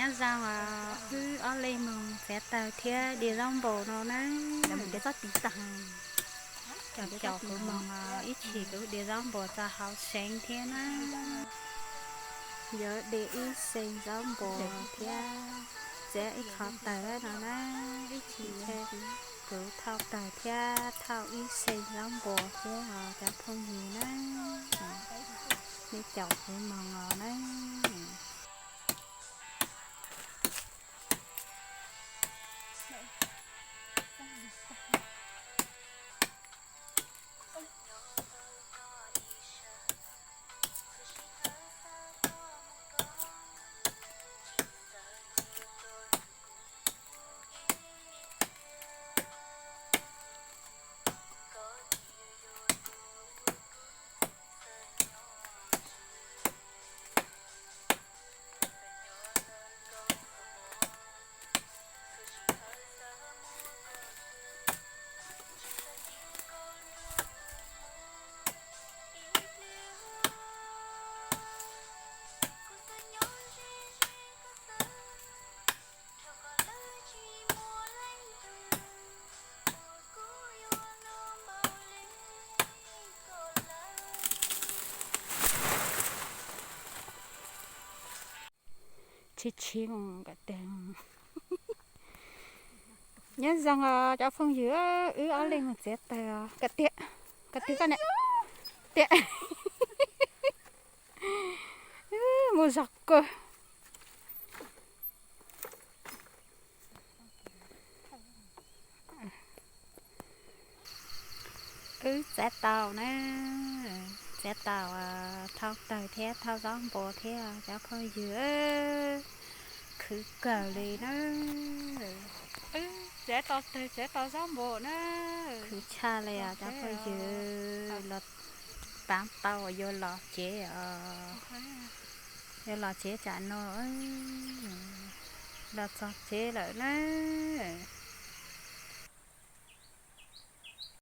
Nyob zoo, wb ob leeg moog txiav taws thiab de zaub npua no na. Caum kwv moog ib chim kwv de zaub npua tso hauv seev thiab na. Yuav de ib xees zaub npua thiab txiav ib qho taws no na. Ib chim kwv thauj taws thiab thauj ib xees zaub npua thiab os cov phooj ywg na. Nej caum kwv moog os na. Tsheb tsheb mus kom tiag. Nyob zoo os cov phooj ywg, wb ob leeg mus txiav taws os. Kom tiag, kom tiag koj niam. Tiag. Mus zog kawg. Wb txiav tau na, txiav tau, thauj taws thiab thauj zaub npua thiab cov phooj ywg, khwv kawg li na. Wb txiav tau taws txiav tau zaub npua na, khwv tshaj li os cov phooj ywg. Los paav tau yuav los tsev os, yuav los tsev tsam no los txog tsev lawm na.